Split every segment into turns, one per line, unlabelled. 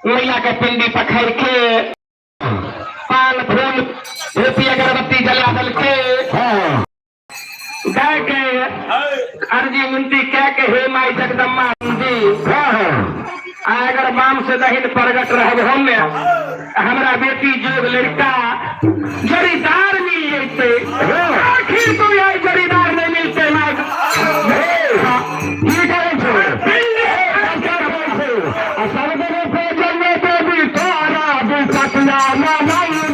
मैया के पिंडी पखार के पान फूल धूपी अगरबत्ती जला दलके
हाँ
गाय के अर्जी मिनती कह के हे माई जगदम्बा जी
हाँ हाँ
आ अगर बाम से दहिन प्रगट रहब हम हमरा बेटी जोग लड़का जरीदार मिल जैते। आखिर तो यह जरीदार नहीं मिलते माई।
की कहै छै आ सर्वदे जन्म देवी तोरा विपतिया नहीं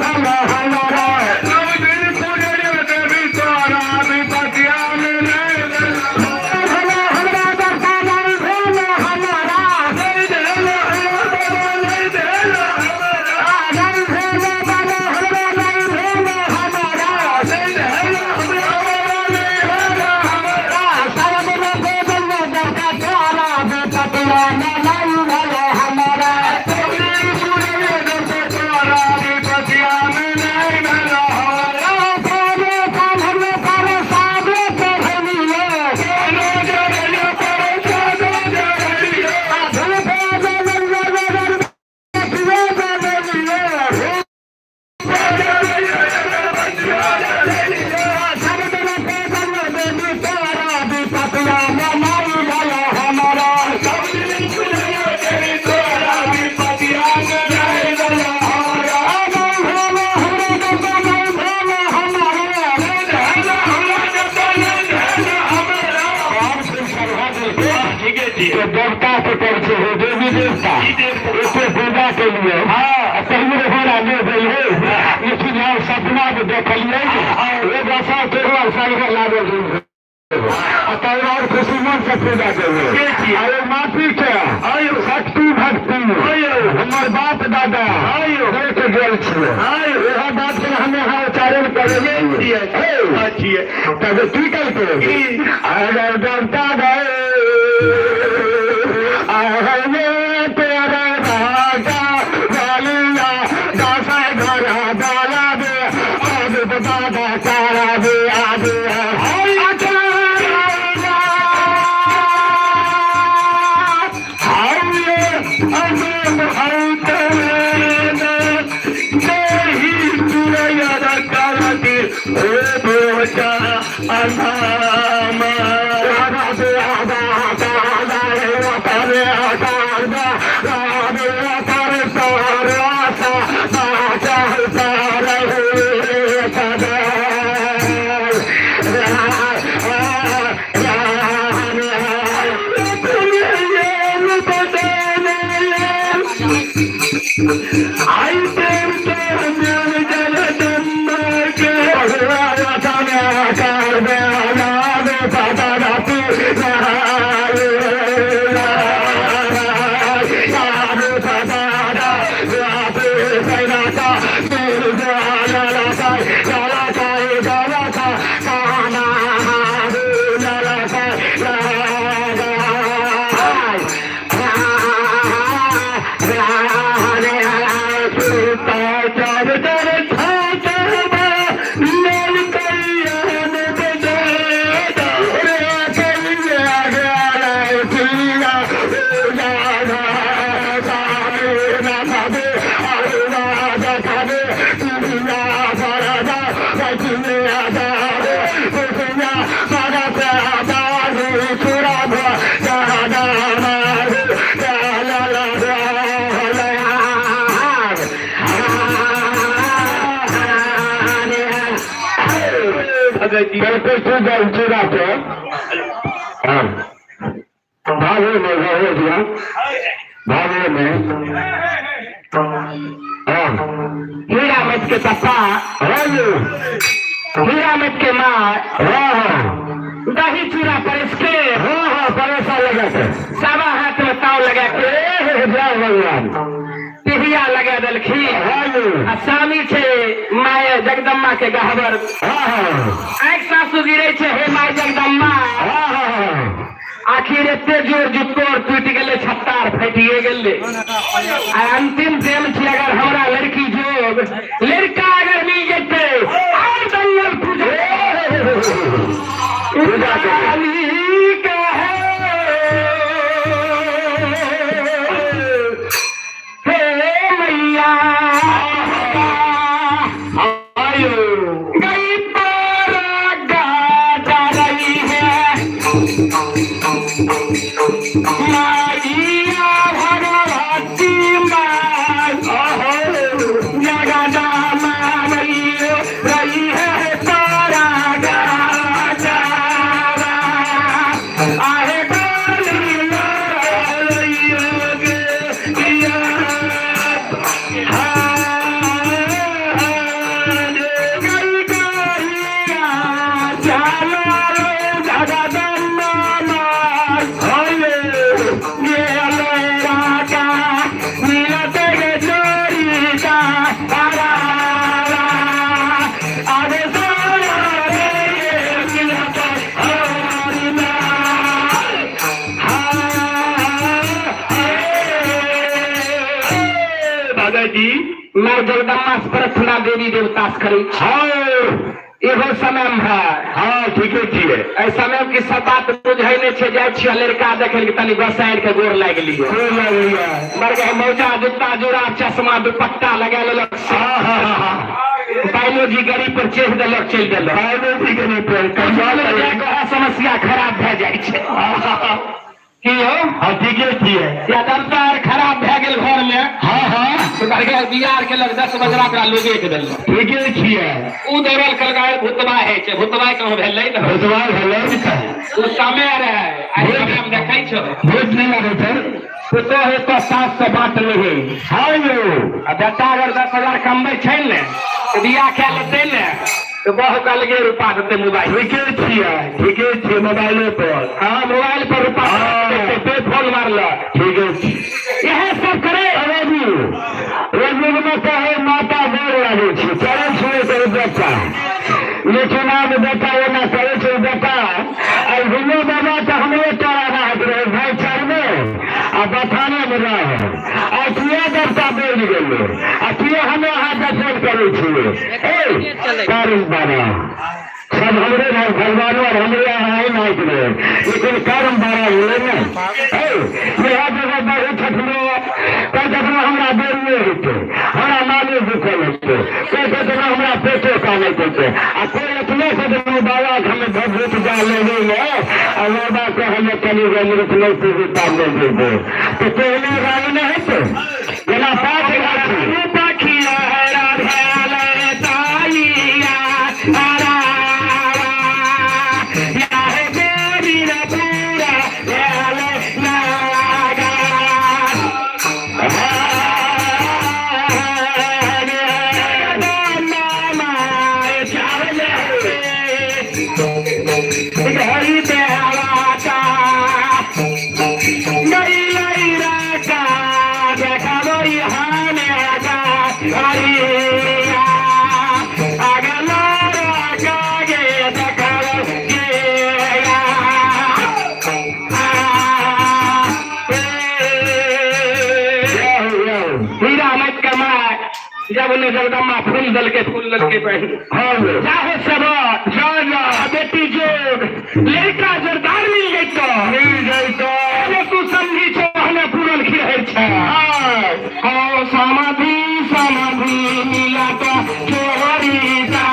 भल हमारा। भला हमरा दर्शन नहीं भेल हमारा। नहीं भेल बाबा हमरा नहीं भेल हमारा। सर्वदे जन्म देवी तोरा विपतिया नहीं भल हमारा। देवता के परिचय हो देवी देवता एते पूजा के लिए। हाँ, पहले होरा नहीं भेल है, लेकिन हम सपना में देखलिए एक दशा के साल लागल तब और खुशी मन से पूजा करिए। अरे माफी के शक्ति भक्ति हमर बाप दादा देख गेल छियै, इएह बात के हम यहाँ उच्चारण करेलिए। तब की कहते अगर देवता गए अरे तेरा राजा गालिया दासा घर डाला दे आज दादा तारा दे आज बिल्कुल तू चूड़ा के भागे में रहो दिया भागे में। हाँ,
हीरा मत के पप्पा, हीरा मत के माँ,
हाँ,
दही चूड़ा परस के,
हाँ हाँ, परेशान लगा के
सवा हाथ में ताव लगा के
जय भगवान
पिहिया लगा देलखिन।
हाँ।
आ सामी छै माय जगदम्बा के गहबर।
हाँ।
आँखि सासु गिरे छै हे my Jagdamba.
हाँ।
आखिर एते जोर जुत्तोर टूटि गेलै, छत्तार फटिए गेलै। आ अंतिम प्रेम छी, अगर हमरा लड़की जोग लड़का अगर मिल जेतै और दंगल पूजा
पूजा करै।
काली के हे
बेटी।
माय जगदम्बा से प्रार्थना देवी देवता से करै छी।
हाँ।
इहो समय मे है।
हाँ, ठीके छियै।
एहि समय के सब बात बुझै नहि छै, जाइ छियै लड़का देखै लए तनी गोसाइर के गोर लागि लियौ।
गोर लागि लिअ।
मगर मौजा जूता जोड़ा चश्मा दुपट्टा लगा लेलक।
हाँ हाँ हाँ हाँ
बायोलॉजी गरीब पर चढ़ि देलक, चलि देलक।
बायोलॉजी गरीब पर
जाकऽ समस्या खराब भए जाइ छै। की यौ?
हाँ, ठीके छियै।
या दमता आर खराब भए गेल घर मे।
हाँ हाँ
तो कहलकै बियाह केलक 10 बजरा ओकरा लोगे के देलक।
ठीके छियै।
ओ दौड़ल कहलकै भूतबा होइ छै, भूतबा कहूँ भेलै ने?
भूतबा भेलै।
ओ समय रहै, आइ समय मे देखै छौ
भूत नहि लागै छै।
पुतोह एतऽ सास से बात नहि होइ।
हाँ यौ।
आ बेटा अगर 10,000 कमबै छै ने तऽ बियाह कए लेतै ने तऽ बहु अलगे रूपा देतै मोबाइल।
ठीके छियै, ठीके छियै, मोबाइले पर।
हाँ, मोबाइल पर रूपा देतै, पे फोन मारलक।
ठीके छी।
इएह सब करे।
बाबू रोज कहे माता गोर लागै छै, चरण छुए करे बच्चा, लेकिन आब बेटा एना करै छै। बेटा आ दुनू बाबा तऽ हमरे तोरा रहत रहे भाई चरमे आ बथाने मे रहे, आ किया देवता बढ़ि गेलै आ किया हमे अहाँके फोन करै छियै? ए कर्म बड़ा सब हमरे भाई भगवानो और हमरे अहाँ ही नाइक रहे, लेकिन कर्म बड़ा भेलै ने। ए इएह जगह बहुत छठलो कोइ कखनो हमरा देरिए हेतै, हमरा माले दुखल हेतै, कोइ कखनो हमरा पेटो कानैत हेतै, आ कोइ अपने से दुनू बाबा के हमे भगवत जा लेबै ने आ बाबा के हमे कनि अमृत नहि पीबै तब नहि जेबै, तऽ पहिले गाली नहि हेतै जेना पाँच गाछी।
पखिया हीरा मत कमाए जब उन्हें जगदम्बा फूल दलके, फूल दलके पहले।
हाँ।
चाहे सब
जा जा।
बेटी जोग लड़का जोरदार मिल जैतो,
मिल जैतो।
तू समझी छो हमें पूरल खिरहर छै।
हाँ।
ओ समाधि समाधि मिला तो चोरी सा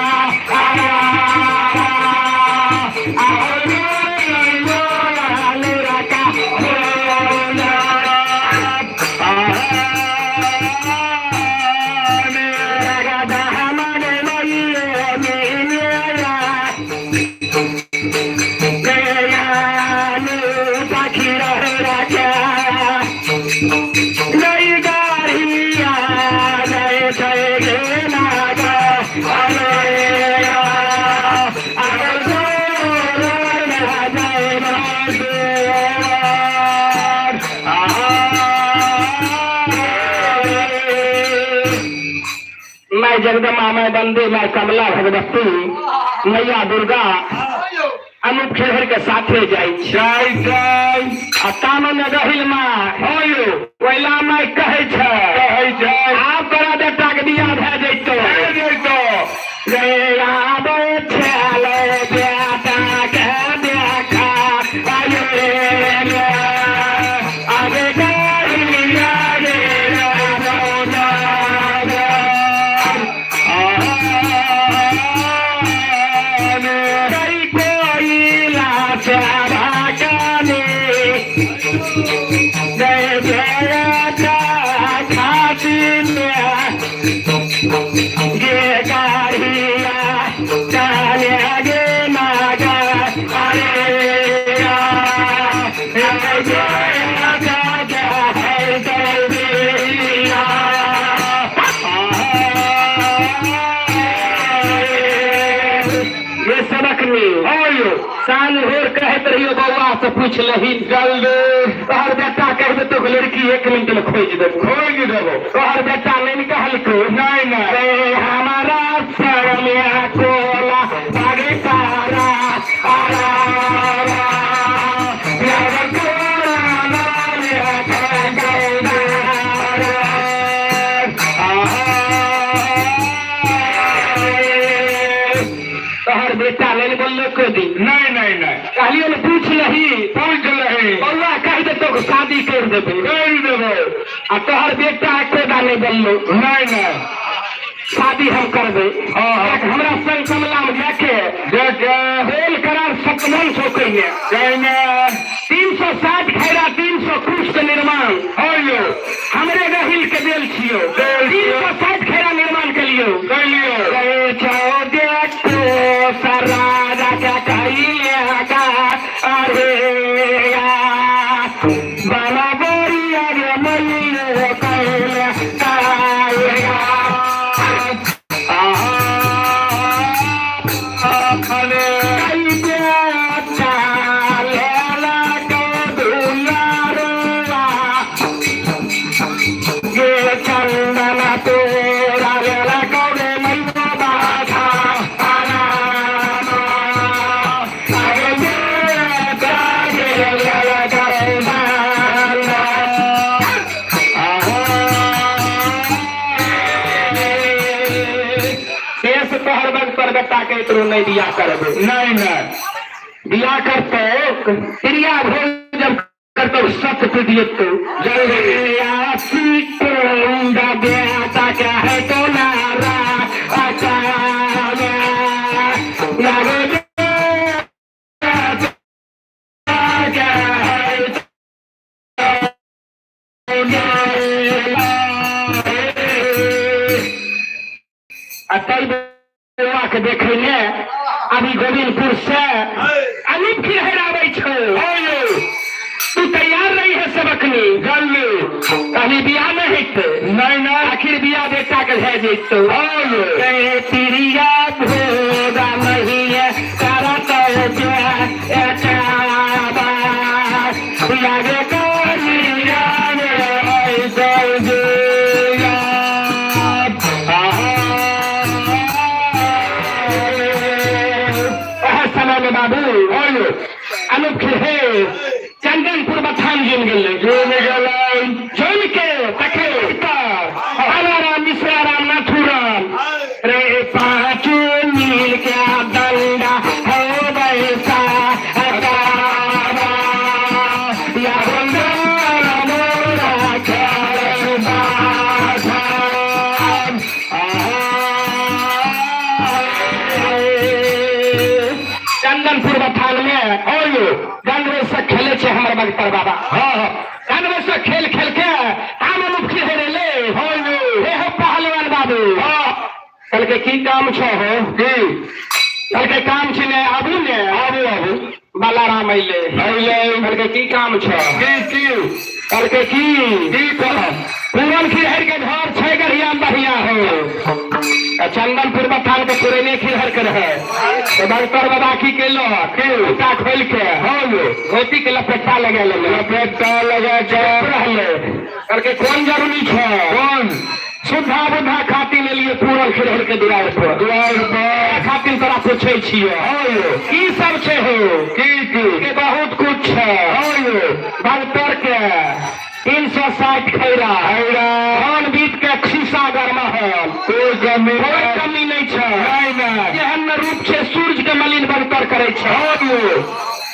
मैं जगदम्बा, मैं बंदे, मैं कमला भगवती मैया दुर्गा अनूप खेहर के साथे जाइ
जाइ जाइ।
आ तानो में रहिल माय।
हाँ यौ।
कोयला माय कहै छै,
कहै छै,
आब तोरा बेटा के बियाह भए जैतो,
भए जैतो।
रे आबै छलै बेटा के देखा आये रे आबे गाड़िया रे कोइला चारा जय जय खाती गे गाड़िया चले गे नागा अरे जय जय ये सबक में
हाँ यौ।
साँझ भोर कहैत रहियो बौआ से पूछ लही
जल्दी।
तोहर बेटा कह देतो लड़की 1 मिनट में खोज देबो,
खोज देबो।
तोहर बेटा नहीं कहलको?
नहीं नहीं।
हमारा शरमिया कोला आगे तारा आरा बोललो को दी।
नहीं नहीं नहीं।
कहलियो ने पूछ लही।
पूछ लही।
बउआ कह देतो कि शादी कर देबे।
कर देबे।
आ तोहर बेटा एको दा नहीं बोललो।
नहीं नहीं।
शादी हम करबे।
हाँ, हाँ।
हमरा संग कमला में जाके
जाके
होल करार सपनन छो कहिए।
कहने
360 खैरा 300 कुश के निर्माण
हाँ यो
हमरे रहिल के देल छियो।
देल छियो।
360 खैरा निर्माण के लियो।
कर लियो।
कहे छो देखो सरारा क्या कहिए का अरे या बाला बोरिया रे मैया कहले काया। शेष तोहर बग पर बेटा के तोरो नहीं बियाह करबे।
नहीं नहीं।
बियाह करतो प्रिया भोज जब करतो सत पे दिए तो
जल्दी।
बेटा क्या है तो नारा अच्छा लागे क्या है आ तै बौआ के देखै ने अभी गोविंदपुर से अनूप खिरहर आबै छौ। तू तैयार रही है सबकनी।
जल्दी।
कहली बियाह नहीं हेतै।
नहीं नहीं।
आखिर बियाह बेटा के भए जैतौ।
हाँ यो।
कहे तिरिया भोगा नहीं है तारा तो लागे करिया रे ऐसे जिया। वह समय में बाबू अनूप हे चंदनपुर बथान जुम गेलै।
जुम गेलै।
जुम के तखे राम मिश्रा राम नाथू राम रे पाँचू मिल के दंडा हो बैसा या मोरा खेल बाधा। चंदनपुर बथान में गंगवे से खेले छे हमर बगतर बाबा।
हाँ हाँ।
गंगवे से खेल खेल के आम मुखी हे ले
हाँ यो।
हे हो पहलवान बाबू।
हाँ।
कहलकै की काम छो हो?
की?
कहलकै काम छै ने आबू ने।
आबू आबू।
बालाराम अइले।
अइले।
कहलकै की काम छो?
की की?
कहलकै की?
की कहब?
पूरन खिरहर के घर छै गढ़िया बढ़िया हो। आ चंदनपुर बथान के पुरने खिरहर के रहे तो डॉक्टर बाबा की केलक कुर्ता खोल के
हाँ यो।
धोती के लपेटा लगा लेले।
लपेटा लगा के
रहले। कहलकै कोन जरूरी छै?
कौन?
सुधा बुधा खातिर लेलिए पूरन खिरहर के दुआर पर।
दुआर पर।
खातिर तोरा पूछे छियै।
हाँ यो।
की सब छै हो?
की की?
के बहुत कुछ छै।
हाँ यो।
डॉक्टर के 360 खैरा
खैरा।
धान बीत के शीशा गरमा हल।
कोई कमी
कोई
नहीं।
कमी नहीं छै।
नहीं नहीं।
एहन न रूप छै सूरज के मलिन बनकर करै छै।
हाँ यो।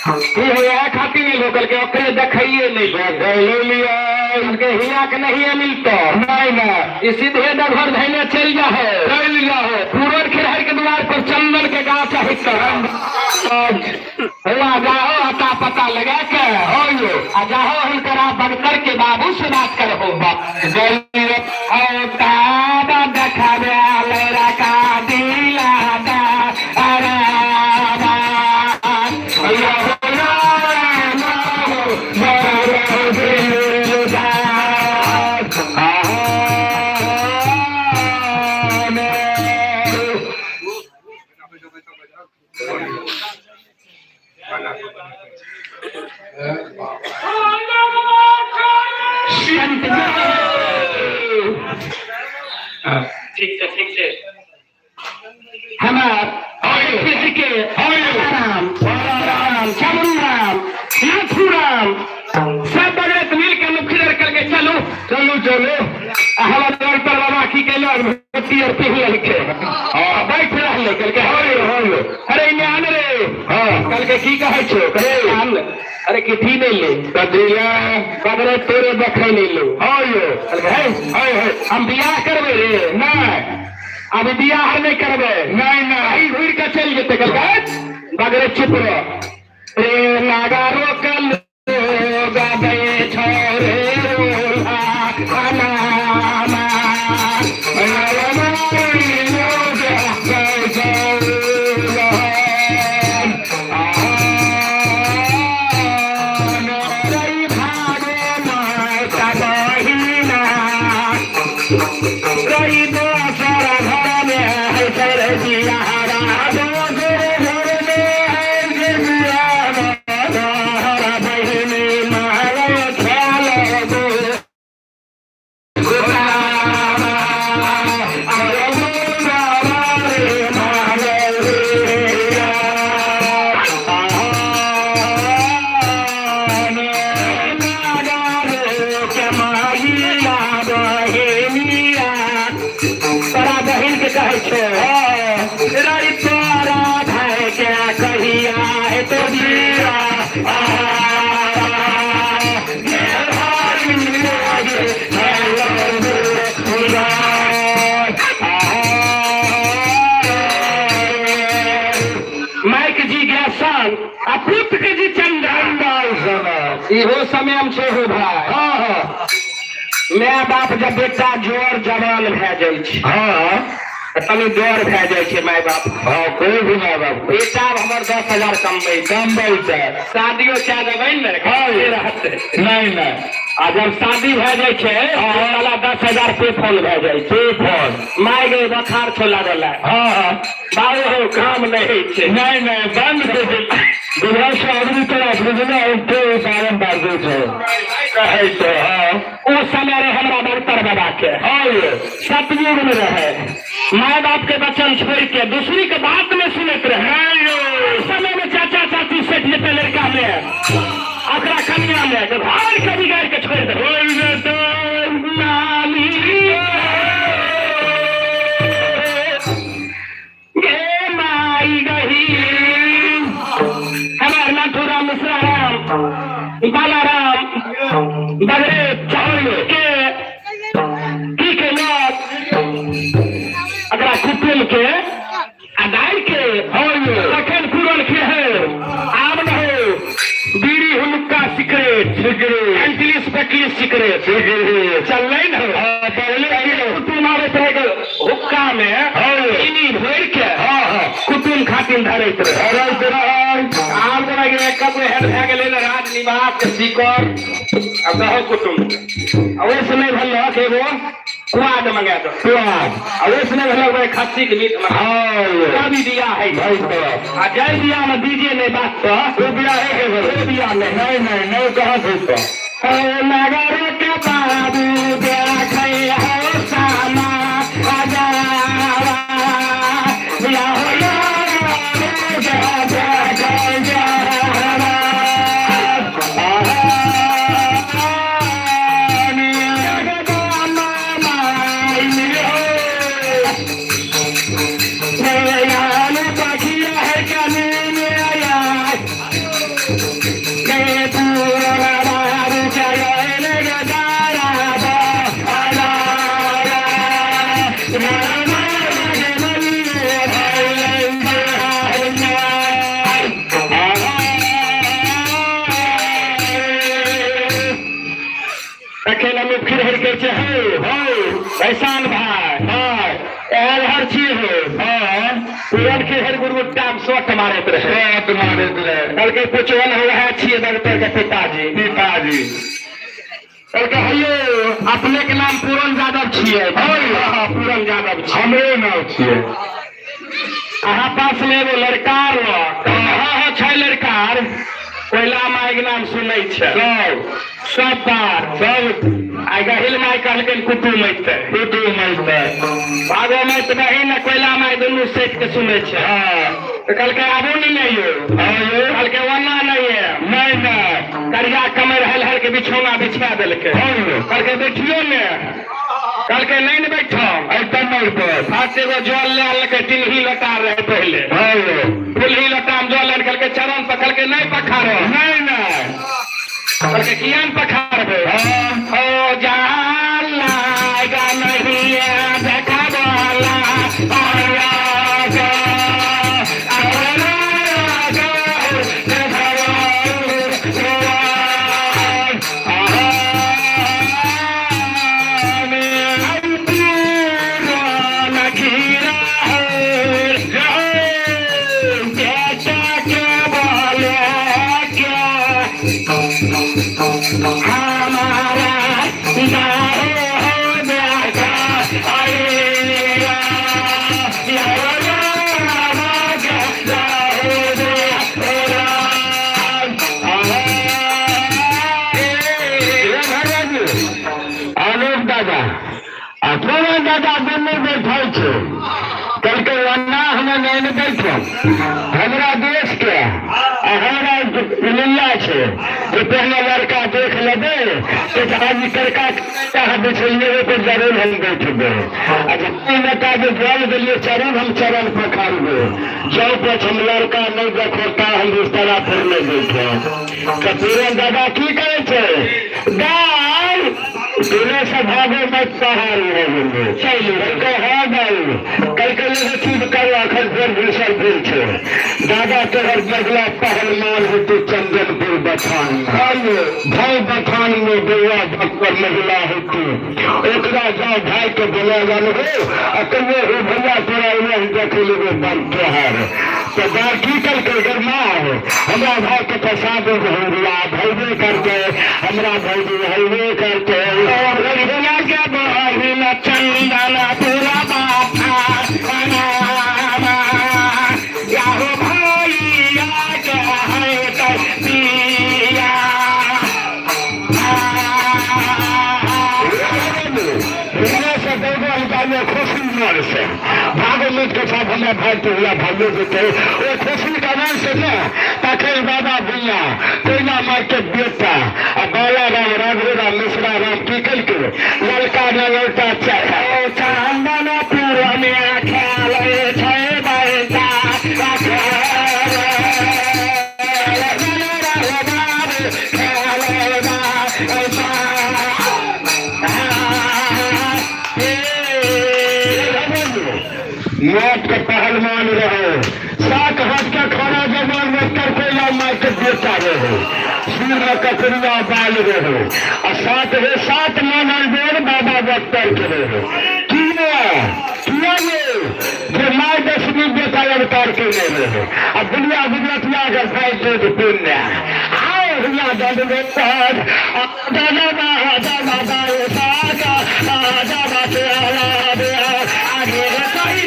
ई है इएह खातिर नहीं लोकल के ओकरे देखैये नहीं।
देखै लियै।
कहलकै हिया के नहीं मिलतो।
नहीं नहीं।
ई सीधे डगर धैने चलि जा है।
चलि जाहो।
पूरन खिरहर के द्वार पर चंदन के गाछ है हुआ जाहो अता पता लगा के
हाँ यो।
आ जाहो हुनकरा बनकर के बाबू से बात करहो।
जल्दी।
औताब देखाबे लड़ा का दिला दा अरे ठीक छै ठीक छै। हमार के राम राम चमरू राम नाथू राम सब बगैर मिल के मुखिया करके चलू
चलू चलू।
हमर डॉक्टर बाबा की केलक धोती और पिन्ह लेलकै।
हाँ।
बैठ रहलै। कहलकै
हाँ यो, हाँ यो।
अरे इन्ने आन रे। कहलकै की कहै छौ? कहै अरे किथी नहि ले कदिया कदरे तोरे देखै नहि लो।
हाँ यो।
कहलकै हे
है है।
हम बियाह करबै रे?
नहीं।
अभी बियाह नहि करबै।
नहीं नहीं।
अही घुरि के चलि जेतै। कहलकै बगरे चुप रह रे नागा रोकल गबै छौ रे अनामा तोरा बहिन के कहै छै रे तोरा भाई के कहिया हेतौ बियाह। माइक जी गैसन आ पुत्र के जी चंदन इहो समय मे छै हो भाई।
हाँ हाँ।
माय बाप जब बेटा जोर जवान भए जाइ छै
हाँ
तऽ तनी डर भए जाइ छै माय बाप।
हाँ, कोई भी माय बाप
बेटा हमर 10,000 कमबै छै,
कम छै।
शादियो कए देबै ने।
हाँ।
रहतै
नहीं नहीं।
आ जब शादी भए जाइ छै साला 10,000 पे फोन भए जाइ छै।
पे फोन।
माय गे बखार छौ लागल है।
हाँ हाँ।
बाबू हो काम नहि होइ छै।
नहीं नहीं, बंद कर दे। गुजरात से आदमी तो बुझना उठे सावन बाजू छै कहै छै। हाँ।
ओ समय रहे हमरा डॉक्टर बाबा के।
हाँ ये।
सतयुग में रहे, माय बाप के वचन छोड़ के दूसरी के बात में सुनैत रहे। ओहि समय में चाचा चाची सेठ जेते लड़का में ओकरा कन्या में के घर के बिगाड़ के छोड़ दे। नानी गे माई गही हमार नाथुराम मिश्रा राम बालाराम बगरे चावल के की केलक एकरा कुटुम के आ दालि के तखन कुरल खिहे आब न हो बीड़ी हुनका सिगरेट
सिगरेट।
एंटलिस पेटलिस सिगरेट
सिगरेट।
चललै न हो।
हाँ पहले
कुटुम आबैत रहे हुक्का में चीनी भरि के
हाँ हाँ।
कुटुम खातिर धरैत रहे।
अरे तेरा
आब जेना कि कब एहन भए गेलै ने राजनिवास के सिकर अब दहो कुटुम आ ओहिसँ नहि भेलक एगो कुआद मंगा दो
स्वाद।
आ ओहिसँ नहि भेलक ओहि खस्सीके मीट मंगा।
हाँ ये।
तब ई बियाह होइ छै।
भाई साहब।
आ जाहि बियाहमे डीजे नहि बाजतऽ
वो बियाह है के
ओ बियाह नहि।
नहीं नहीं नहीं, कहाँ से होता?
नगर के बाबू देखै हो सामा अजावा या हो तखन हम फिर हर कहै छै हे ऐसान भाई
हाँ
एहन हर चीज हो।
हाँ।
पूरन के हर गुरु टाइम शॉट मारैत रहे।
स्वाद मारैत रहे।
कहलकै पुछो ने वएह छियै डॉक्टर के पिताजी।
पिताजी।
कहलकै हेयो अपने के नाम पूरन यादव छियै? हाँ पूरन यादव छियै।
हमरे नाम छियै।
अहाँ पास में एगो लड़का रह? हाँ हाँ छै लड़का। कोयला माय के नाम सुनै छै
सब
सब बार
सब।
आइ गहिल माय कहलकै कुटुम अयतै।
कुटुम अयतै।
भागो माय तऽ बहिन आ कोयला माय दुनू सेठ के सुनै छै।
हाँ।
तऽ कहलकै आबू ने नहि यौ।
हाँ यौ।
कहलकै ओना नहि है।
नहीं नहीं।
करिया कमर हल हल के बिछौना बिछा देलकै।
हाँ यौ।
कहलकै बैठियो ने। कहलकै नहि ने बैठब।
अयतै नहि पर।
फर्स्ट एगो जल ले आनलकै, टिनही लोटा रहे पहिले।
हाँ यौ।
फुलही लोटा में जल आनि कहलकै चरण पर कहलकै नहि पखारो।
नहीं नहीं।
कहलकै किया ने पखारबै?
हाँ।
ओ जाला नहीं देखबला आया गा, आया गा,
आलोक दादा आ पूरा दादा दुनू बैठल छै। कहलकै ओना हमे नहि ने बैठब, हमरा देश के आ हमरा मिलला छै जे पहले लड़का देख लेबै तऽ आज लड़का बिछलिए ओहि जरूर हम बैठबै। आ जखन नेता जे जल देलियै जरूर हम चरण पखारबै। जब तक हम लड़का नहि देखो ता हम बिस्तरा पर नहि बैठब। तऽ पूरन दादा की करै छै? दाल दूल्हे से भागो मत, सहार हो चल हो गई। कल कल एगो चीज करो, अखन फेर भूसल भेल छै। दादा तोहर बदला पहलवान होते चंदनपुर बथान, भाई बथान में बौआ बकर महिला होते, ओकरा जाओ भाई के बोला जान हो आ कहियो हो भैया तोरा एना देखे लेबे बन तोहर। तऽ दार की कलकै? गरमा हमरा भाई के फंसा दे, हमरा भैबे करते, हमरा भैबे हैबे करते।
और रघुना के बहिन चंदन पूरा बाथा बनावा, याहो भैया के है पिया।
से दौड़ल खुशी मन से भागो मत के साथ हमरा भाई के हुआ भाइयो जेतै ओ खुशी का नाम से ने। तखन बाबा भैया कोयला मार के बेटा आ बाला राम राघो राम मिश्रा राम की कलकै? ललका न लौटा चाहे
चंदन पूरा में खेल छै बैठा।
मौत के पहलवान रहे, सात हाथ के खाना जवान में कर कोयला मार के बेटा रहे, सिर में ककड़िया बाल रहे आ सात हे सात मानल बेर बाबा डॉक्टर के रहे। किया किया ये जे माय दशमी बेटा अवतार के ले रहे आ दुनिया गुजरतिया के भाई दूध पुण्य आओ हुआ दंड बेतर दादा दादा दादा साका दादा बाटे आला दे आगे सही।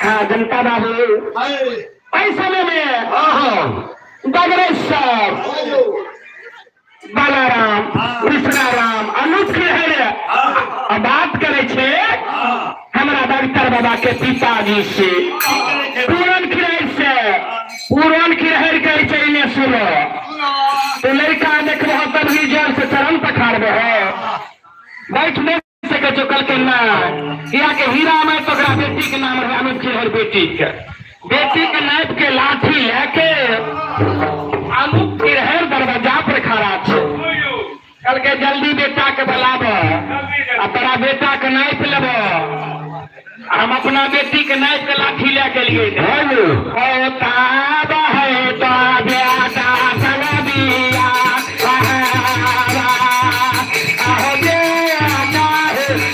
हाँ जनता बाबू, एहि समय में डगरे साहब बालाराम मिश्राराम अनुप के बात करे छे हमरा डॉक्टर बाबा के पिताजी से पूरन खिरहर से। पूरन खिरहर करे छै इने सुनो तो लड़का देखबो तभी जल से चरण पखारबे है, बैठ नहीं सके छौ। कल के ना या के हीरा में तो ओकरा बेटी के नाम रहे अनुप खिरहर। बेटी के नाप के लाठी लेके अनुप खिरहर दरवाजा पर खड़ा छे। कल के जल्दी बेटा के बुलाब आ तोरा बेटा के नाप लेब, हम अपना बेटी के नाप के लाठी ले के लिए। ओ ताब है तो बेटा संग बिया आहो बेटा है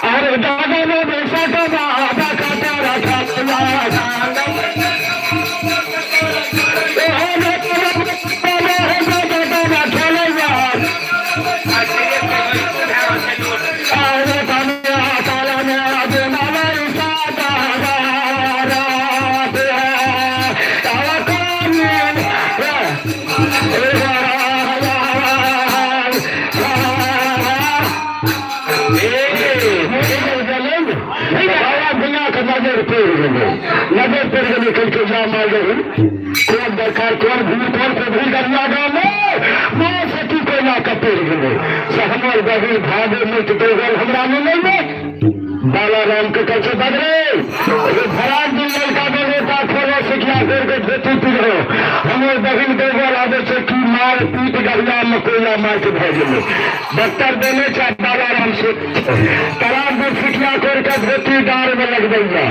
अरे दादा ने बेटा का बाबा का तारा। गेलै, नजर पड़ि गेलै। कहलकै, जा माय गही, कोन दरकार, कोन भूल, कोन को भूल गरिया गाँवमे माँ सती कोयला के पड़ि गेलै से हमर बहिन भागे मुक्त दौड़ल हमरा मिलै ने। बालाराम के कहै छै, बदरे ये भराक दिन लड़का बेटा खोलो सिखिया कर के धोती पिरो, हमर बहिन दौड़ल आबै छै, की मार पीट गरिया में कोयला मार के भऽ गेलै। डॉक्टर देने छै। बालाराम से तराम दिन सिखिया कर के धोती डार में लगबैया,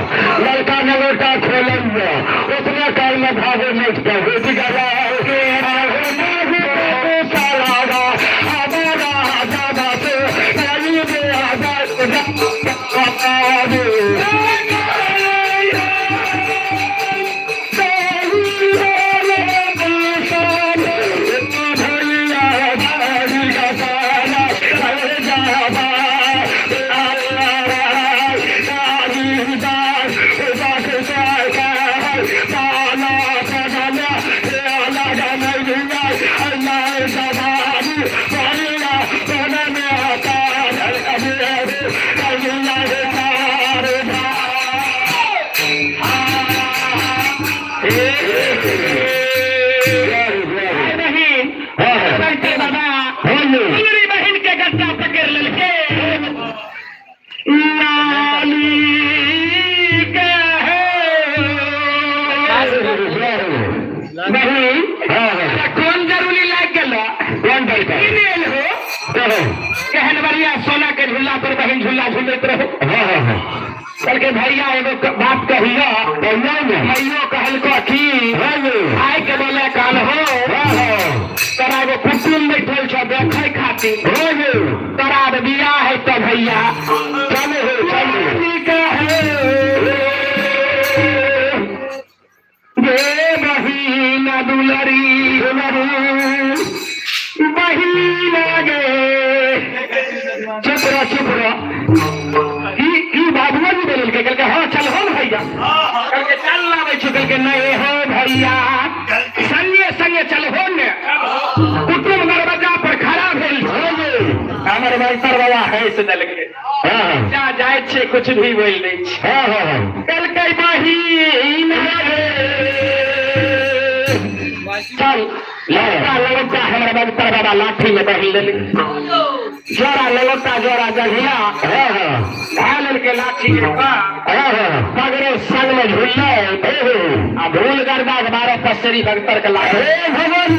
लड़का नलोटा खोलैया, उतना काल में भागे नहीं था धोती गला।
बहिन बाबा दुलरी बहिन के गट्टा पकड़ लेलकै। लाली के बहिन, कोन जरूरी लागि गेल?
कोन दरकार?
की लेल हो? केहन बढ़िया सोना के झूला पर बहिन झूला झूलैत रहो।
हाँ हाँ हाँ
कहलकै, भैया, एगो बात कहियो।
कहियौ ने।
भैयो कहलको की?
हाँ
भाई के बोले कान हो,
हाँ हाँ
तोरा एगो कुटुम बैठल छौ देखै खातिर।
हाँ
तोरा आब बियाह हेतौ भैया।
चलू हो, चलू।
गे बहिन दुलरी, बहिन गे, चुप रह, चुप रह। ई ई बाबुआ जी बोललकै। कहलकै, हाँ, चल हो ने भैया। कहलकै, चल लाबै छी। कहलकै, नहीं हो भैया, संगे संगे चल हो ने। कुटुम दरवाजा पर खड़ा भेल छै। हमर बलतर बाबा हँसि देलकै।
हाँ
जा जाइ छै, कुछ भी बोलि दै छै।
हाँ हाँ
कहलकै, बहिन चल। लड़का लड़का हमर बलतर बाबा लाठी में बहिन लेलकै, जोड़ा ललौटा जोड़ा जघिया
हाँ हाँ
धए लेलकै लाठी के पार।
हाँ हाँ
सगरे संग में झुललै आ भूल गरदा के 12 पसेरी भगतर के लाठी।
हे भगवान!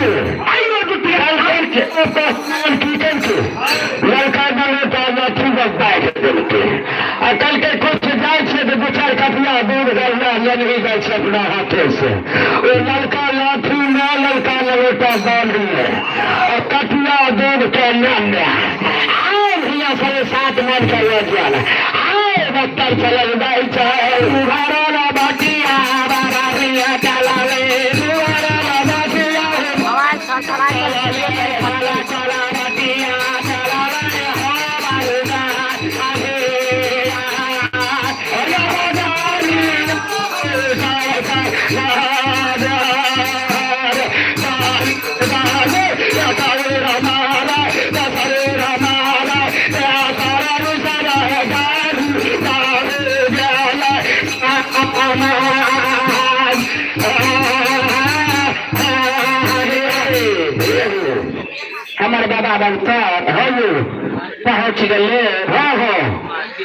आइयो जुटिया
की केलकै? लड़का लड़का लाठी बाँटि देलकै आ कहलकै, कुछ जाइ छै तऽ दू चारि कटिया दूध गरना लेने जाइ छै अपना हाथे से। ओ लड़का लाठी में लड़का ललोटा बांधले आ कटिया दूध के लेने आए भैया, 7.5 मन के लऽ गेल। आए बत्तर चलल जाइ छै। उघारा बाटिया बारिया चलावे, उघारा बाटिया
मोबाइल छड़छड़ाइ।
हमर बाबा बनतर पहुँच गेलै।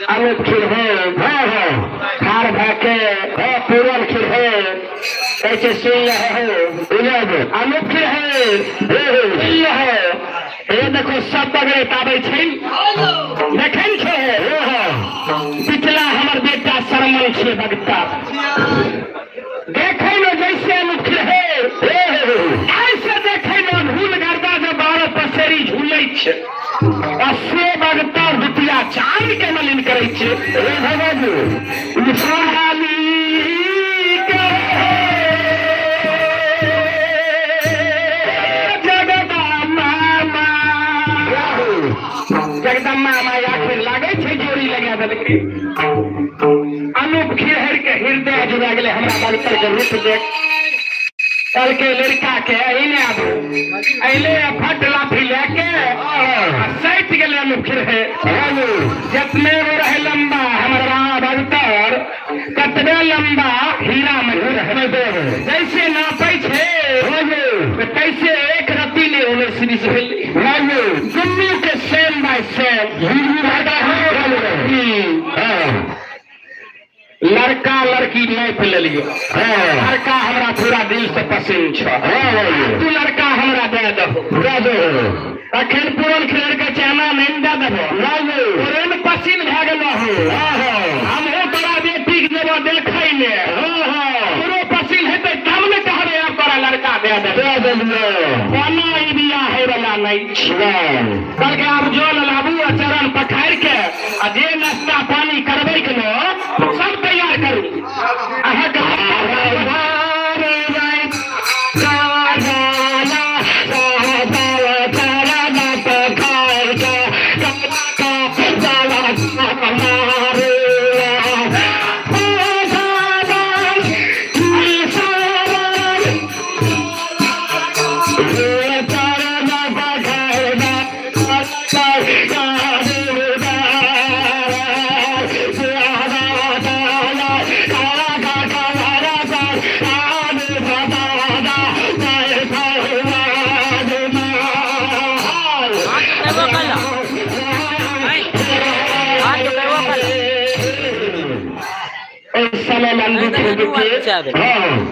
अमित खिरहे ठाढ़ भए के पूरल खिरहे कहै छै, सुन रहे हो अमित खिरहे, सुन रहे हे, देखो सब बगड़े आबै छै, देखै ने छै। पिछला हमर बेटा शरमन छै बगता, देखै ने जैसे अमित खिरहे ऐसे देखै ने झूल गर्दा जे 12 पसेरी झूलै छै आ से बगता दुतिया चाँद के मलिन करै छै।
हे भगवान!
सोनाली के जगदम्बा जगदम्बा माय आखिर लागै छै जोड़ी लगा देलकै। अनूप खिरहर के हृदय जुड़ा गेलै हमरा बगतर के रूप देख। कहलकै लड़का के, अइने आबू। अइले आ फट लाठी लए के आ सटि गेलै अनूप खिरहर। जितने वो रहे लंबा हमर बाबा बगतर ततबे। एतबे लंबा हीरा में जैसे नापै छै तैसे एक रत्ती नहि 19 20 भेलै। दुनू के सेम बाय सेम। लड़का लड़की नापि लेलियो। लड़का हमरा पूरा दिल से पसंद छ, तू लड़का हमरा दे दहो। तखन पूरन खेल के चना नहि दे देबो, पूरन पसिन भए गेलो हो। हमहूँ तोरा बेटीके जेबो देखै ले, तोरो पसिन हेतै तब ने कहबै आब तोरा लड़का दे देबो। कोना ई बियाह होय वला नहि छै। कहलकै आब जल लाबू आ चरण पखारि के आ जे नाश्ता पानी करबै के ने सब तैयार करू। अहाँके
हाँ तो करबो कल, हाँ तो करबो कल।
समय लंबी के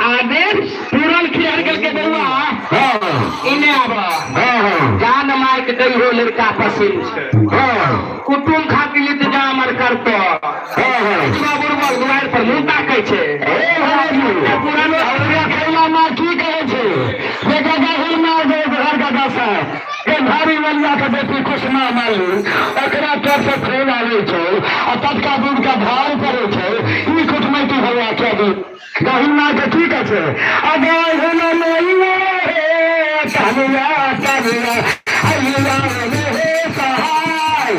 आदेश पूरन खियार गेल के बउआ इने आब, जान मार के कहियो लड़का पसंद छै, कुटुम खातिर इंतजाम आर करतो। बुढ़बा दुआरि पर मुँह ताकै छै पुरानो।
की कहै छै घर के दशा के भारी बलिया के बेटी कुसमा माली, ओकरा तर से फोन आबै छै आ तत्का दूध के भार पड़ै छै। ई कुटमैती भैया के दी गहिमा के की कहै छै? अगर तनिया तनिया अइया रे सहाय।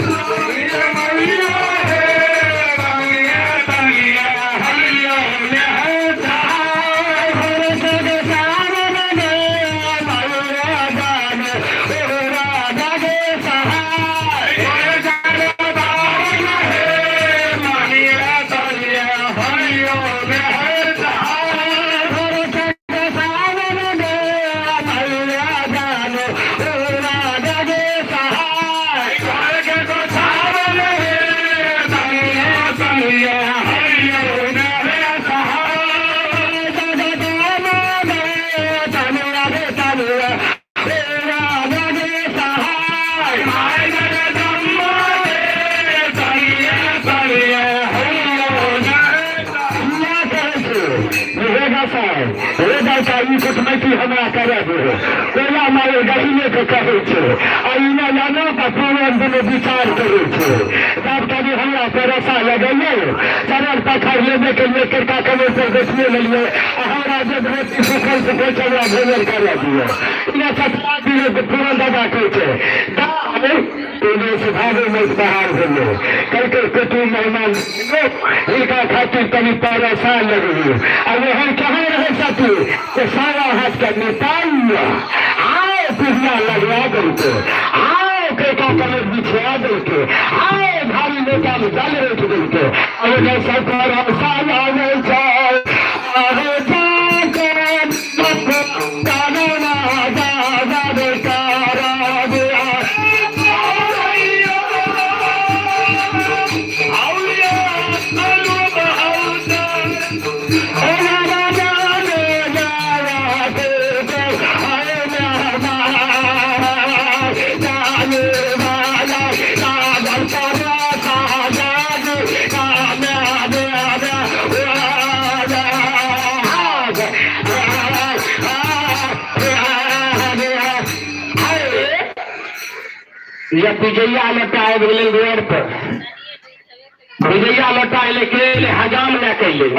हमरा करे दे कोला मारे गहीने के कहै छै आ ई नहि जानो तऽ पूरन दुनू विचार करै छै। तब कभी हमरा परोसा लगैयै, चरण पखार लेबे के लिए कृपा करै से देखिए लेलियै आ हमरा जे रोटी सुखल सुखल छै हमरा भोजन करे दियौ। इने सतरा दियौ। पूरन दादा कहै छै दाइ सुधारे में बाहर भेलै। कहलकै कुटुम मेहमान हिनका खातिर तनी परोसा लगलियै आ ओहन कहाँ रहै सती से सारा हाथ के निकाल आओ, पिहिया लगवा देलकै, आओ कैका कमर बिछा देलकै, आओ भारी लोटा में जल रख देलकै। आ ओने सब परोसा लागै छै। अरे
या विजया लोटा आबि गेलै रोड पर। विजया लोटा एलै के एलै? हजाम लए के एलै।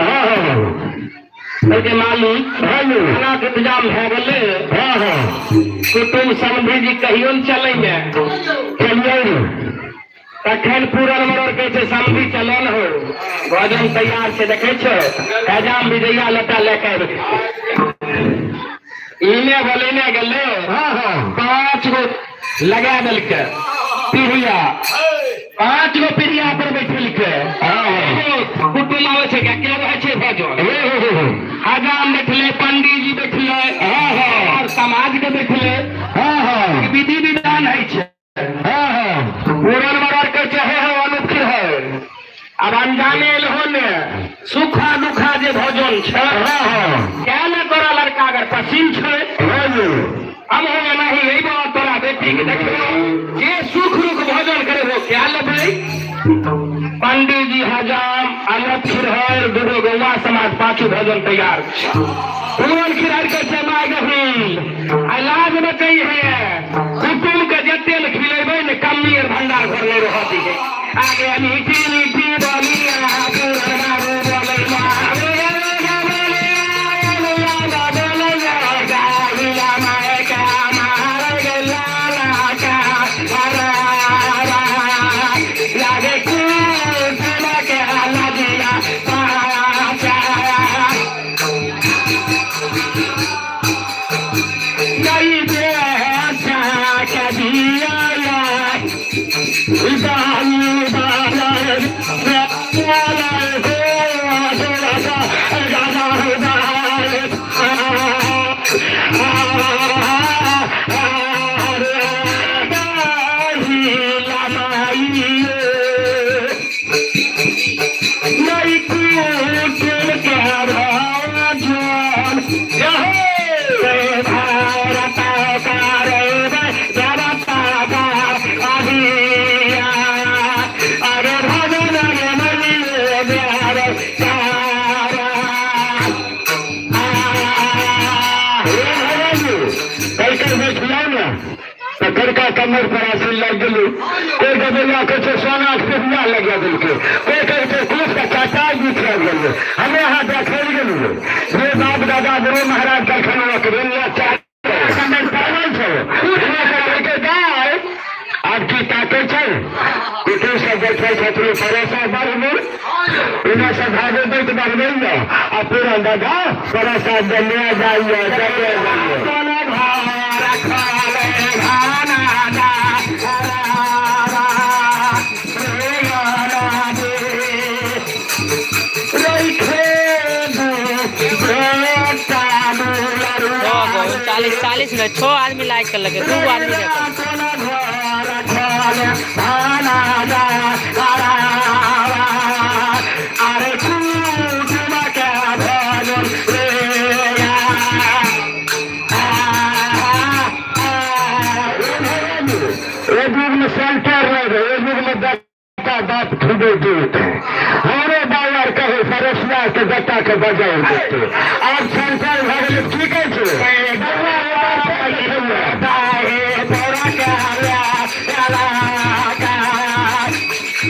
कहलकै मालिक, खाना के इंतजाम भए गेलै, कुटुम समधि जी कहियो ने चलैमे।
चलियै।
तखन पूरन मरोड़ कहै छै समधि चलन हो, भोजन तैयार छै। देखै छौ हजाम विजया लोटा लए के आबि गेलै। इने बोलेने गेलै, 5 गो लगा देलकै पीढ़िया, 5 गो पीढ़िया पर बैठलकै। कुटुम आबै छै, के रहै छै भोजन। पंडीजी बैठले।
हाँ हाँ।
और समाज के बैठले।
हाँ हाँ।
विधि विधान है छै।
हाँ हाँ।
पूरन मरर के चाहे है अनुखी है, अब अनजाने एल हो ने सुखा दुखा जे भोजन छै।
हाँ हाँ।
क्या न तोरा लड़का अगर पसीन छै।
हाँ जी।
हम हो नहीं अइबो तोरा बेटी के देखबो, जे सुख रुख भोजन करे हो क्या लेबै। पंडीजी जी हजाम अनूप खिरहर दूगो गौवा समाज पाछू भोजन तैयार। पूरन खिरहर के समय गहिल आ लाज बचै है, कुटुम के जते ने खिलेबै ने कमी और भंडार घर नहीं रहती है। आगे मीठी मीठी बोलिया पूरन बाबू बोलै
कड़का कमर पर आसिन लग गेली, कोई गबैया कहै छै सोना के पेहुआ लगा देलकै, कोई कहै छै कुश के चटाइ बिछा गेलै। हमे अहाँ देखै लए गेलियै जे बाप दादा गुरु महाराज कखन ओकरे छै गाय आब की ताकै छै। कुटुम सब बैठल छथिन, परोसा बढ़बू इन्हें सब भागे दैत बढ़बैया आ पूरा दादा परोसा दनिया जाइए चले जाइए।
6 गो 39 40 में 6 आदमी लाइक कर लगे, 2 आदमी देखल।
एक युग में सेंटर नहीं रहे, एक युग में गट्टा बाप खुदे दूत हमारे बाजार कहे पड़ोसिया के गट्टा के बजाय देते। आब सेंटर भऽ गेलै, की कहै छै।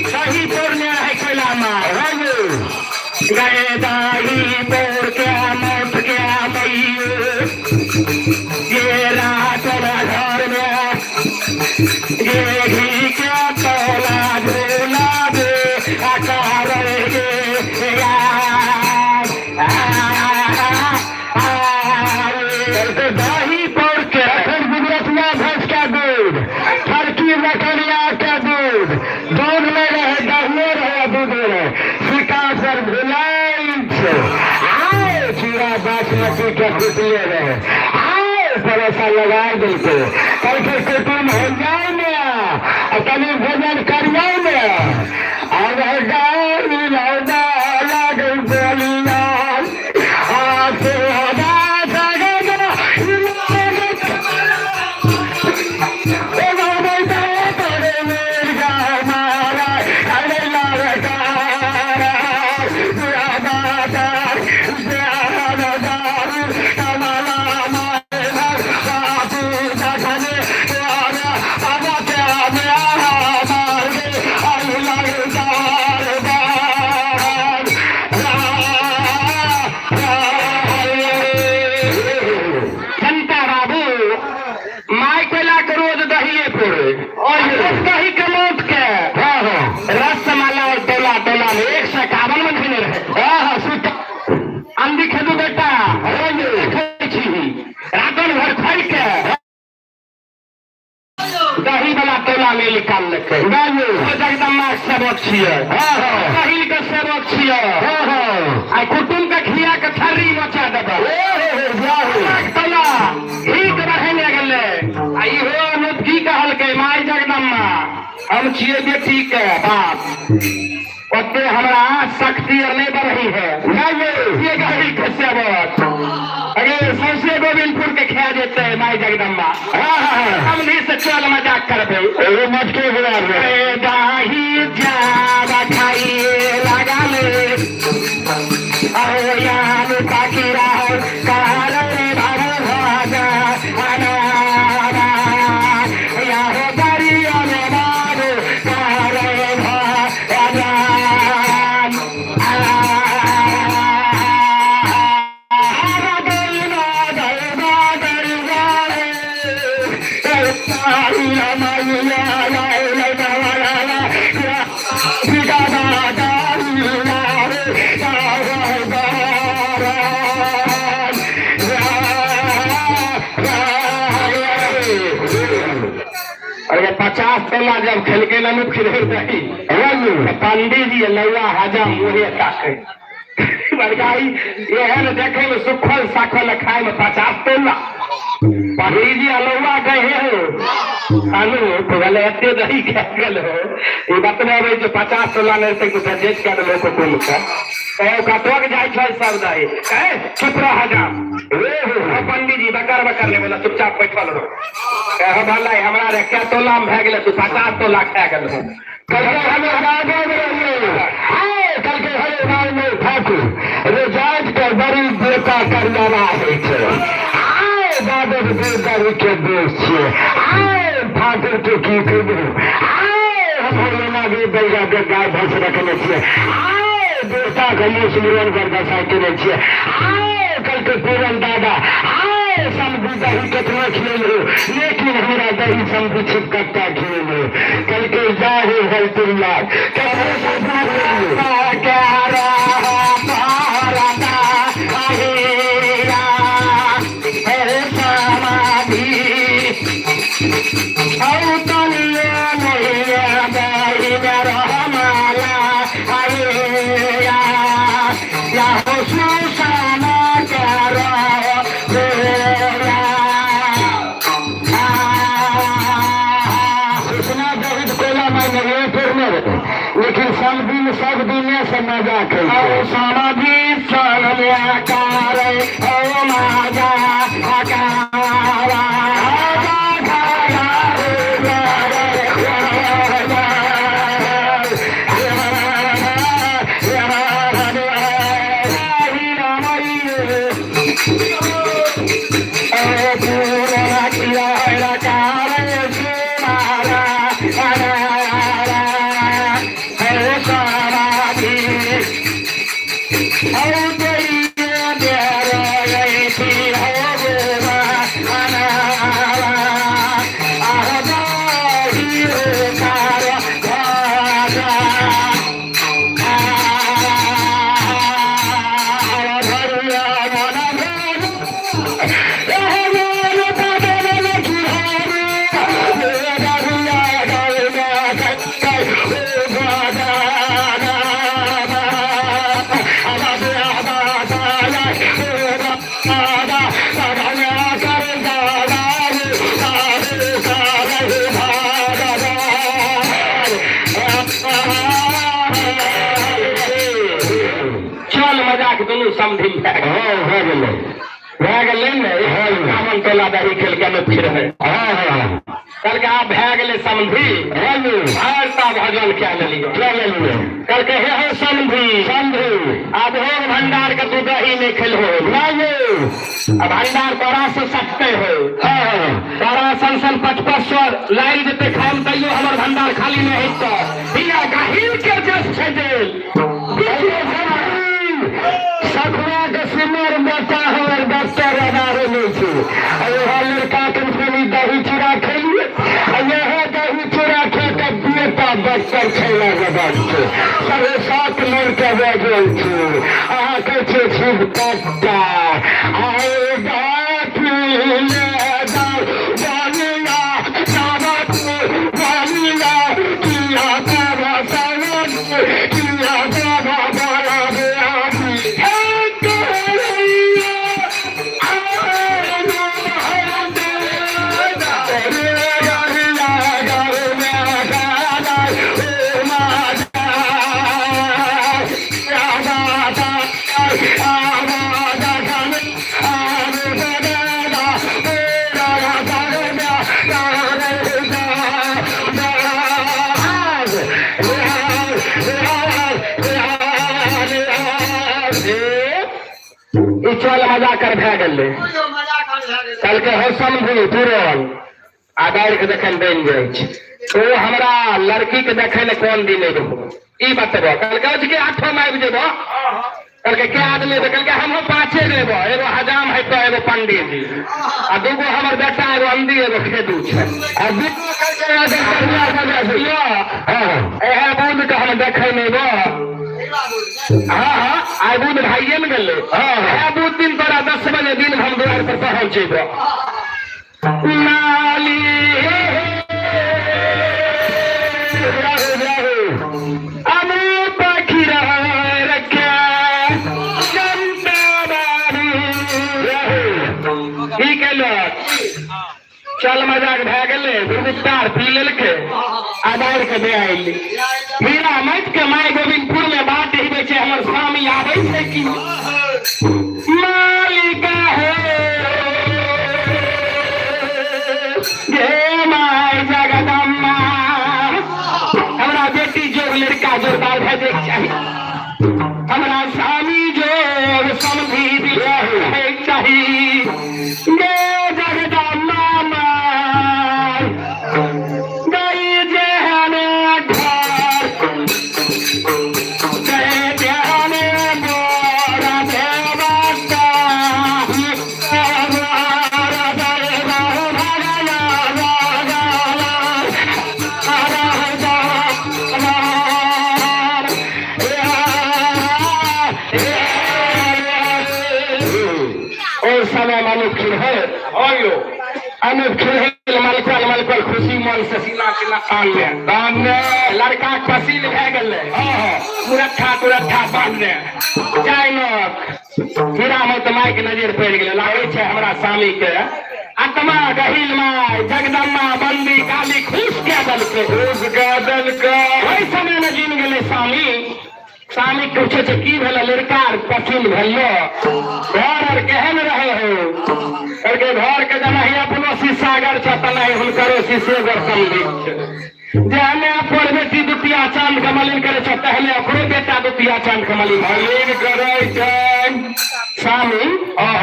दही पौरने है कोयलामा गए, दही पौर के मौत के मैयो ये रात घर में ये घी के तोला झोला दे आकार गे।
दही पौर के अखन गुजरतिया भैंस का दूध, फरकी मकरिया का दूध, दूध में रहे दहिए रहे दूध रहे सिक्का पर भुलाइ छै। आए चूड़ा बासमती के कुटले रहे, आए परोसा लगा देलकै, कहलकै कुटुम हो जाए ने आ तनी भोजन करियौ ने। आब गाड़ी लागल बोलिया आ
जनता बाबू माय कोयला के रोज दहिए पूरे और दही के मौत के
हाँ हाँ।
रस मलाई टोला टोला में 151 में खेने रहे।
हाँ हाँ सीता।
अंधी खेदू बेटा देखै छी रातन भर खाइ के दही वाला टोला में निकाल लेके
बाबू।
ओ जगदम्बा के सेवक छियै।
हाँ हाँ।
पहिल के सेवक छियै।
हाँ हाँ।
आ कुटुम के खिया के थर्री मचा देबै। हम छियै बेटी के बाप, ओते हमरा शक्ति आर नहि बढ़ी है।
नहीं।
ये गाड़ी के सेवक अरे सौंसे गोविंदपुर के खा जेतै माय जगदम्बा।
हाँ हाँ हाँ।
हमनी से चल मजाक करबै।
एगो मटके बुला रहे।
ए दाही जावा खाइए लगा ले आओ यान पाकिरा कार भर भाजा अनारा या हो दरिया में मारो कार भाजा। अरे 50 तोला जब खेलके ना फिर नहीं पंडित जी लौआ हजा मुहे ताके बड़काई एहन देखे में सुखल साखल, खाए में 50 तोला। पंडित जी अलौआ गए हो अनु तो गले एते दही खा गेल हो। ई बतबे जे 50 तोला नहीं तो बेच के लोग को कुल के कहो कतोक जाइ छै सब दही। ए चुप रह हजाम, पंडित जी बकर बकर ले बोला, चुपचाप बैठल रहो। कहो भला हमरा रे क्या तोला में भए गेलै, तू 50 तोला खा गेल हो।
कल के हमें राजा रहिए, कल के हरे राम में ठाकुर रे जात के बड़ी देवता करियाना होइ छै। आए दादर देवदारी के देश छियै। आए ठाकुर के की कहबू, आए हम हरियाणा के बैगा के गाय भैंस रखने छियै। आए देवता के मुँह सुमिरन कर दशा केने छियै। आए कल के पूरन दादा, आए समझू दही केतनो खिलेलू, लेकिन हमरा दही समझू छिपकट्टा खिलेलू। कल के जाहे हलतुल्ला कल सुषमा बहुत कोला में नहीं फिरने, लेकिन सब दिन सब दिन से मजाक है।
समाधि कार ओ माजा आकारा। चल मजाक दुनू समझी भए गेल।
हाँ, भए गेलै।
भए गेलै ने, 51 तोला दही खेलके ने फिर है।
हाँ हाँ।
कहलकै आब भए गेलै समझी, भरता भजन कए लेलियै।
क्या लेलियै?
कहलकै हे हो समझी,
समझी,
आब हो भंडार के तू दही नहि खेलहो।
नहीं।
आ भंडार तोरा से सकते हो।
हाँ।
तोरा सन सन 5500 लागि जेतै खाइमे, तैयो हमर भंडार खाली नहि हेतौ। हिया गहीर के जस छै देल।
सखुआ के सुनर बेटा हमर डॉक्टर अदारे नहि छै। आ इएह लड़का के खाली दही चूड़ा खेलिए, आ इएह दही चूड़ा खा के बेटा डॉक्टर खेला के बात छै। 7.5 लड़के भए गेल छै। अहाँ कहै छियै शिव कट्टा आए बाती ले दाऊ बलिया साबत बलिया किया बाबा साबत किया बाबा बाबा
ई चल मजा कर भए गेलै। कहलकै हो समझू तुरंत आ डारि के देखै लए बनि जाइ छै। ओ हमरा लड़की के देखै लए कोन दिन एबहो ई बतबो। कहलकै के आठो में आबि जेबो। कहलकै के आदमी एबै? कहलकै हमहूँ पाँचे जेबो, एगो हजाम हेतौ, एगो पंडित जी आ दूगो हमर बेटा, एगो अंदी, एगो खेदू छै। आ दूगो इएह बुध के हम देखै नहि एबो। हाँ हाँ, आइ बुध भाइये ने गेलै। हाँ, इएह बुध दिन तोरा 10 बजे दिन हम दुआरि पर पहुँच जेबो। नाली अनूप रखे की केलक? चल मजाक भए गेलै। दुर्गुप्तार पी लेलकै आ दारि के दे आइली। हीरा मत के माय गोविंदपुर में बाट हिबै छै, हमर स्वामी आबै छै की मालिका हे हे my Jagdamba, हमरा बेटी जोग लड़का जोरदार भए जाइके चाही, हमरा स्वामी जोग समधि होइके चाही। गे जगदम्बा my गई जेहने घर जय जेहने मोर देवता ओहि समय मनुख है अनुप खिल मलकल मलकल खुशी मन से सीना सीना तानने तानने लड़का के पसीन भए गेलै। तुरत्था तुरत्था बांधने जाइनक हीरा में तऽ माइक नजर पड़ि गेलै। लागै छै हमरा स्वामी के आत्मा गहिल माय जगदम्बा बंदी काली खुश कए देलकै,
खुश कए देलकै।
ओहि समय मे जीन गेलै स्वामी। स्वामी पूछे छै की भेलै लड़का आर पसीन भेलो, घर आर केहन रहे हो? कहलकै घर के जेनाही अपनो शीशागर छै तेनाही हुनकरो शीशेगर समधिक छै। जेहने अपन बेटी दुतिया चांद के मलिन करे छै तहने ओकरो बेटा दुतिया चांद के मलिन
मलिन करै छै।
स्वामी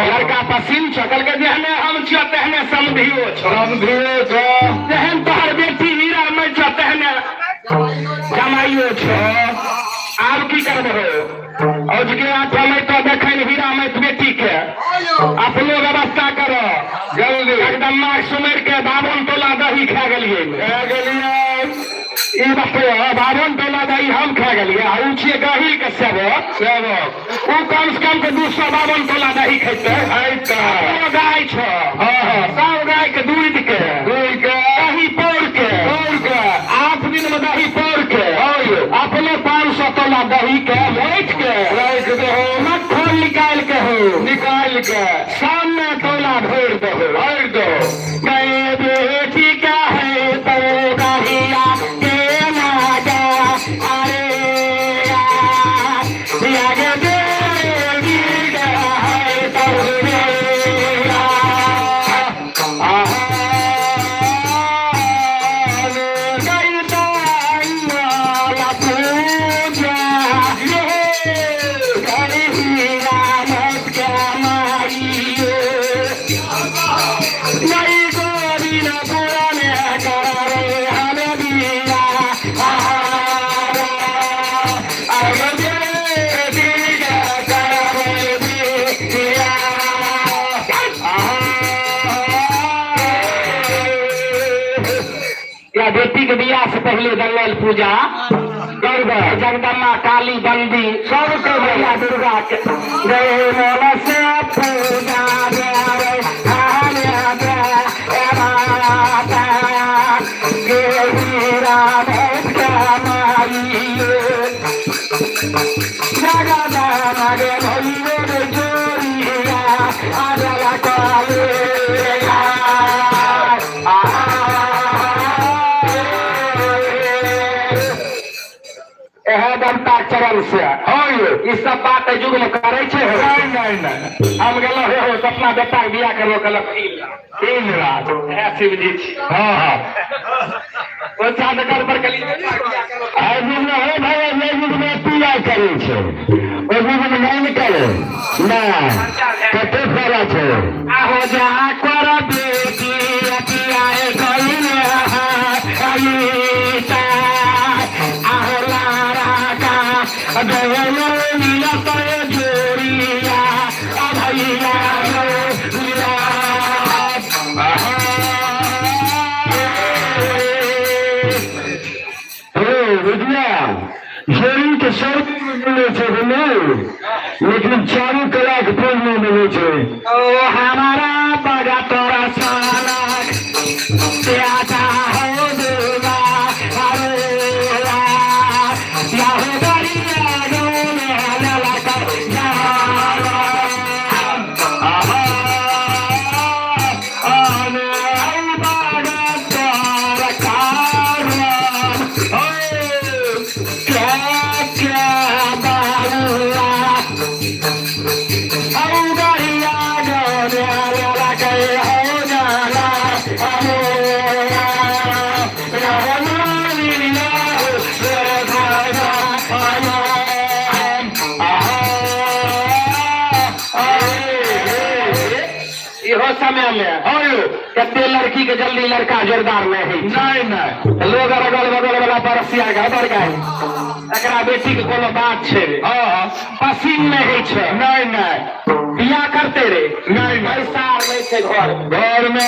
लड़का पसीन छ। कहलकै जेहने हम छियो तेहने समधियो छौ।
समधियो छौ।
जेहन तोहर बेटी हीरा में छौ तेहने जमाइयो छौ। आब की करबहो? औजके आठ में तो देखन हीरा में बेटी के अपनो व्यवस्था करो।
जल्दी।
जगदम्बा सुमर के 52 तोला दही खा गेलियै।
खा गेलियै।
ई बतैयो, 52 तोला दही हम खा गेलियै आ उ छियै गहिल के सेवक।
सेवक।
उ कम से कम के 252 तोला दही खेतै।
खैतै।
अपनो गाय छौ।
हाँ हाँ
सब गाय के दूध के
दूध के
दही पौर के
पौर के
8 दिन में दही पौर के
हाँ यौ।
अपने 500 तोला दही के मोइठ के
राखि दहो।
मक्खन निकाल के हो।
निकालि के
सामने तोला भरि दहो।
भरि दहो।
गए बेटी का है तो दहिया के नागा अरे आगे बेटी का है तो बेरा। आहा, गई ताई पूजा गई हीरा मत के माइयो नहीं गोरी न पुराने करे हमें दिया अब बेटी करे दिया। या बेटी के बियाह से पहले दंगल पूजा गरबा जगदम्बा काली बंदी सबके भैया दुर्गा के गए मन से पूजा रे आने दे माता के हीरा के माइयो जगदम्बा गे भैया जोरिया आजला काले आ। एहे देवता चरण से।
हँ यौ।
ई सब बात एहि युग में करे छै हो?
नहीं नहीं नहीं।
हम गेलो हे हो अपना बेटा के बियाह करबो, कहलक 3 लाख।
3 लाख।
एहे शिव जी छी।
हाँ हाँ
ओझा दुकान पर कहली बेटा के बियाह करबो।
आइ युगमे हे भाइ, एहि युगमे पूजा करै छै, ओहि युगमे नहि ने करै। नहि, कते फायदा छै।
आहो जा कर बेटी अतियाए कइले अईता आहो लारा का दोनो मिलत जोड़िया अभैया मिला।
हे बुझिया, जोड़ी के 100 दिन मे मिलै छै बुझलियै, लेकिन 4 कलाक फूल नहि मिलै छै।
ओ हमारा बड़ा तोरा साला प्यासा हो दुआ अरे याहो दरिया डोले लला कर जाना।
आहा, आने बड़ा तोरा कारण, ओ, क्या क्या बाबुआ, औ दरिया डोले लला कर हो जाना, अरे
इहो समय में कते लड़की के जल्दी लड़का जोरदार नहीं है।
नहीं नहीं।
लोग अगल बगल वाला पड़ोसिया के अबर गाय, एकरा बेटी के कोनो बात छै रे?
हाँ।
पसीन नहीं होइ छै।
नहीं नहीं।
बियाह करते रे?
नहीं नहीं।
पैसा आर नहि छै घर में।
घर में।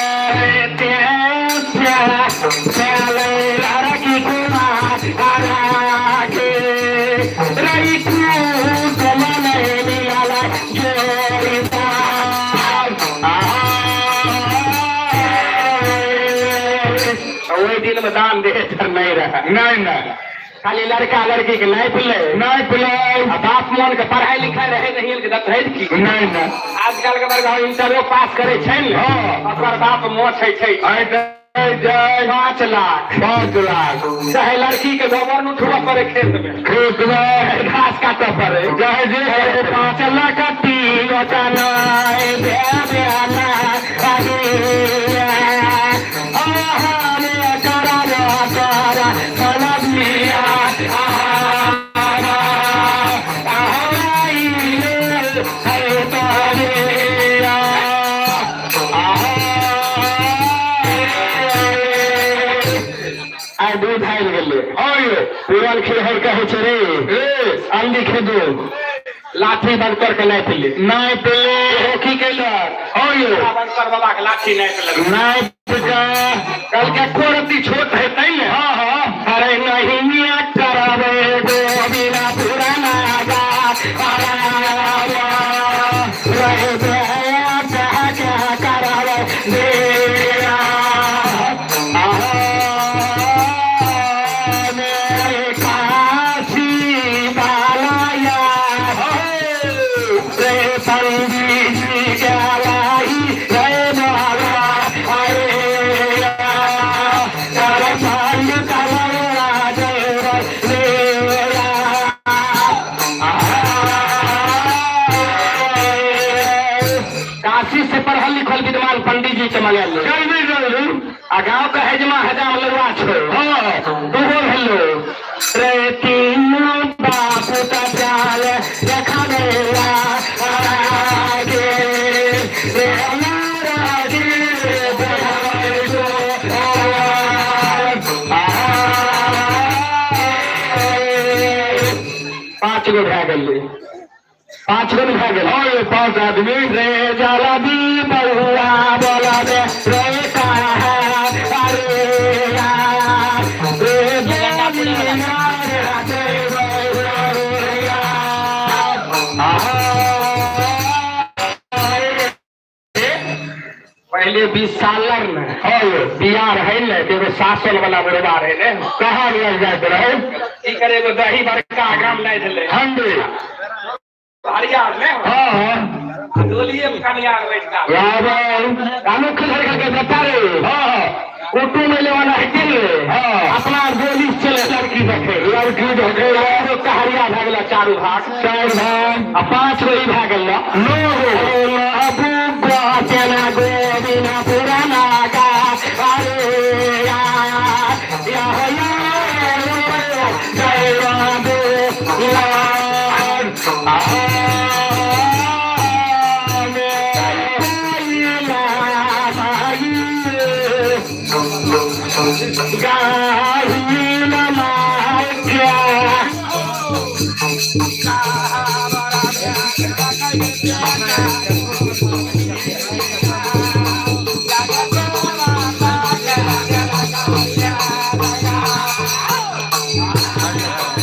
ओहि दिन में दान दे नहीं रहे।
नहीं नहीं।
खाली लड़का लड़की के नापि ले।
नहीं पिलाई।
आ बाप मन के पढ़ाई लिखाई रहे नहीं के दत की।
नहीं नहीं।
आजकल के वर्ग इंटरो पास करे छै ने, ओकर बाप मोछ है छै।
आइ जाय।
5 लाख।
5 लाख।
चाहे लड़की के गोबर न उठबऽ पड़े खेत में,
खेत में
घास काटऽ पड़े।
चाहे जे।
5 लाख तीन चनाय दे देना अरे आहारे करा करा करा दिया आइ दूध आबि गेलै।
आइयो।
पुरन खिलहर कहै छै रे,
ए।
अंडी खेदो, लाठी बनकर के नापि ले।
नहीं पिले।
ओ की कैलक?
आइयो।
बनकर बाबा के लाठी नापि लेलक।
नहीं पिका।
कहलकै एको रत्ती छोट हेतै ने।
हाँ हाँ
अरे नहीं मिया करबे गोबिना पुराना गा रहे दया क्या क्या करबे देरा मेरे काशी बालाया रे पंडित जी गलाई रे बाला अरे कर पंड कलरा जय काशी से पढ़ल लिखल विद्वान पंडित जी के मंगाल।
जल्दी जल्दी।
आ गाँव के हजमा हजाम लड़ुआ छै।
हाँ।
दूगो भेलो रे, तीनों बाप का प्याल देखा गया आगे रे हमारा दिल बहार जो 5 गो भए गेलै, 5 गो भए गेलै।
आइयो, 5 आदमी।
रे जलदी बउआ बोला रे रे कहा अरे रे
घंटा पूरे वाला।
पहले 20 साल ने
आइयो।
बियाह रहे ने, एगो सासल वाला बुढ़वा रहे ने।
कहाँ लग जाते रहे?
की करे, एगो दही बड़का गाम नहि छलै।
ठंडी।
हरियार ने।
हाँ हाँ
डोलिए में कनियार बैठता।
रावण।
कानू खिलर करके बेटा रे।
हाँ।
ऑटो में लेवाना है के रे?
हाँ।
अपना गोली से चले लड़की देखे।
लड़की देखे।
चारू भाग।
चारि भाग।
आ 5 गो ई भए गेल।
9 गो।